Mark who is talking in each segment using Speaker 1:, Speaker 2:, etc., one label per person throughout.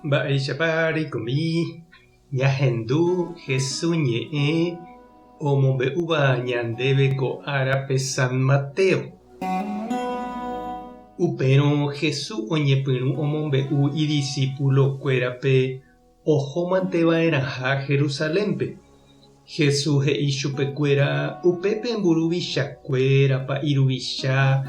Speaker 1: Mba'éichapa reikomi ñahendu Hesu ñe'ẽ omombe'úva ñandéve ko árape San Mateo? Upérõ Hesu oñepyrũ omombe'u idisípulokuérape ohómante va'erãha Jerusalénpe. Hesu he'i chupekuéra upépe mburuvichakuéra, pa'i ruvicha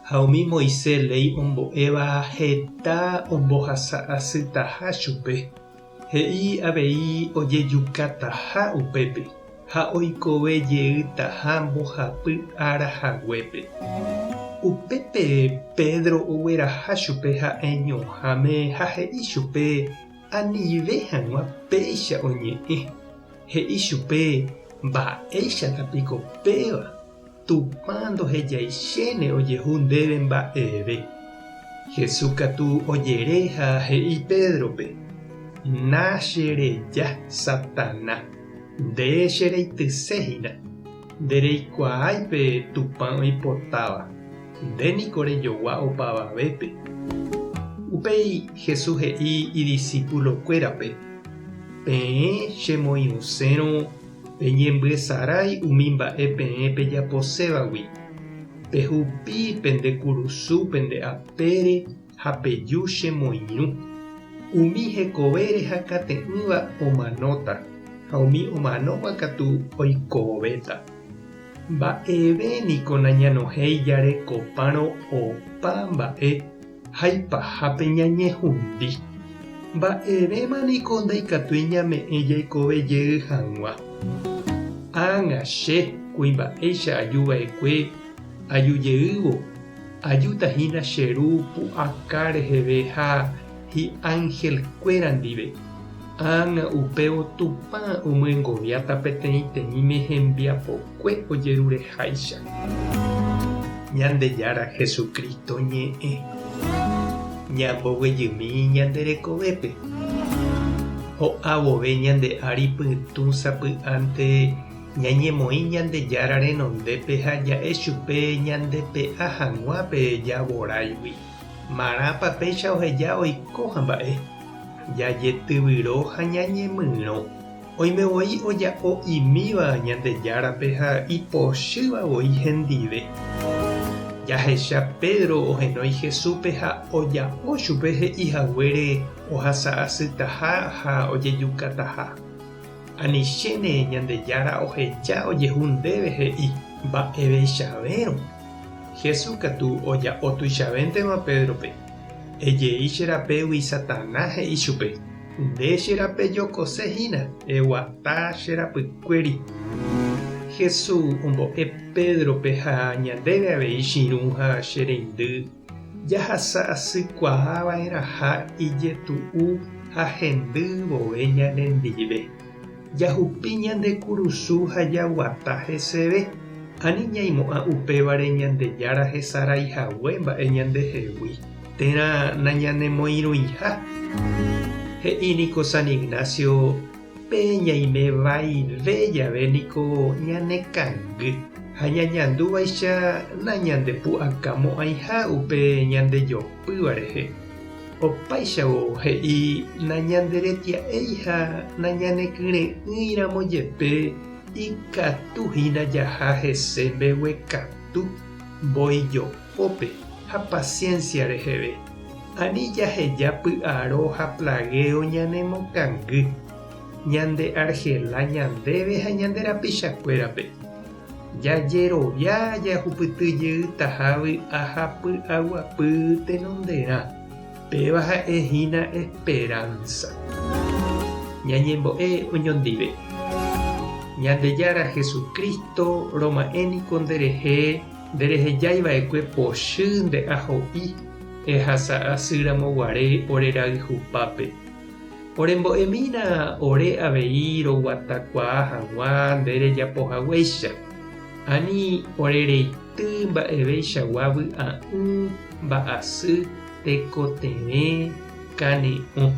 Speaker 1: ha umi Moisés léi ombo'éva heta ombohasa asytaha chupe. He'i avei ojejukataha upépe ha oikove jeytaha mbohapy ára haguépe. Upépe Pedro ogueraha chupe ha'eñoháme ha he'i chupe anive hag̃ua péicha oñe'ẽ. He'i chupe, Mba'éichata piko péva? Tupã ndohejaichéne ojehu ndéve mba'eve. Jesús katu ojere ha he'i Pédrope, Na che reja, Satana, nde che reityse hína. Nde reikuaái pe Tupã oipotáva, nde niko rejogua opavavépe. Upéi Jesús he'i idisípulokuérape, Peẽ chemoirũsérõ Peñembyesarái umi mba'e peẽ pejaposévagui, pehupi pende kurusu pende apére ha peju che moirũ. Umi hekovére hakate'ỹva omanóta, ha umi omanóva katu oikovéta. Mba'eve niko nañanohéi jarekopárõ opa mba'e ha ipahápe ñañehundi. Mba'evéma niko ndaikatúi ñame'ẽ jaikove jey hag̃ua. Ág̃a che, kuimba'éicha aju va'ekue aju jeývo, ajúta hína che Ru pu'aka reheve ha hi'angelkuéra ndive. Ág̃a upévo Tupã omyengoviáta peteĩteĩme hembiapokue ojerureháicha. Ñandejára Jesucristo ñe'ẽ. Ñamboguejymi ñande rekovépe. Ho'a vove ñande ári pytũ sapy'ánte ñañemoĩ Ñandejára renondépe ha ja'e chupe ñandepe'a hag̃ua pe javoráigui. Marãpa péicha oheja oiko ha mba'e? Jajetyvyro ha ñañemyrõ. Oime voi oja'o imíva Ñandejárape ha ipochýva voi hendive. Jahecha Pedro ohenói Jesúspe ha oja'o chupe he'i haguére ohasa asytaha ha ojejukataha. Anichéne Ñandejára oheja ojehu ndéve he'i mba'eveichavérõ. Jesús katu oja'o tuichavéntema Pédrope. Ejei che rapégui Satana he'i chupe, Nde che rape jokose hína, eguata che rapykuéri. Jesús ombo'e Pédrope ha ñandéve avei chirũ ha che reindy, jahasa asykuaa va'erãha ijetu'u ha hendy vove ñanendive. Jahupi ñande kurusu ha jaguata heseve, ani ñaimo'ã upévare Ñandejára hesarái hague mba'e ñandehegui, térã nañanemoirũiha. He'i niko San Ignacio, Pe ñaime vaive jave niko ñanekangy ha ñañandúvaicha nañandepu'akamo'ãiha upe ñandejopýva rehe. Opáichavo he'i nañanderetia'éi ha nañanekyre'ỹiramo jepe ikatu hína jaha hese mbeguekatu, mboijopópe ha paciencia reheve. Ani jaheja py'aro ha plageo ñanemokangy, ñande argela ñandéve ha ñande rapichakuérape. Jajerovia jahupyty jeytaha vy'a ha py'aguapy tenonderã, péva ha'e hína esperanza. Ñañembo'e oñondive. Ñandejára Jesucristo, roma'ẽ niko nderehe nderehejái va'ekue pochy nde aho'i ehasa asy ramo guare ore rayhupápe. Orembo'emína ore avei roguatakuaa hag̃ua nde rejapo haguéicha. Ani ore reity mba'eveichagua vy'a'ỹ, mba'asy, tekotevẽ, kane'õ.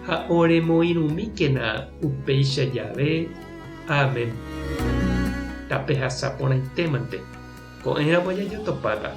Speaker 1: Ha oremoirũmíkena upéicha jave. Amén. Tapehasa porãitémante. Ko'ẽramo jajotopáta.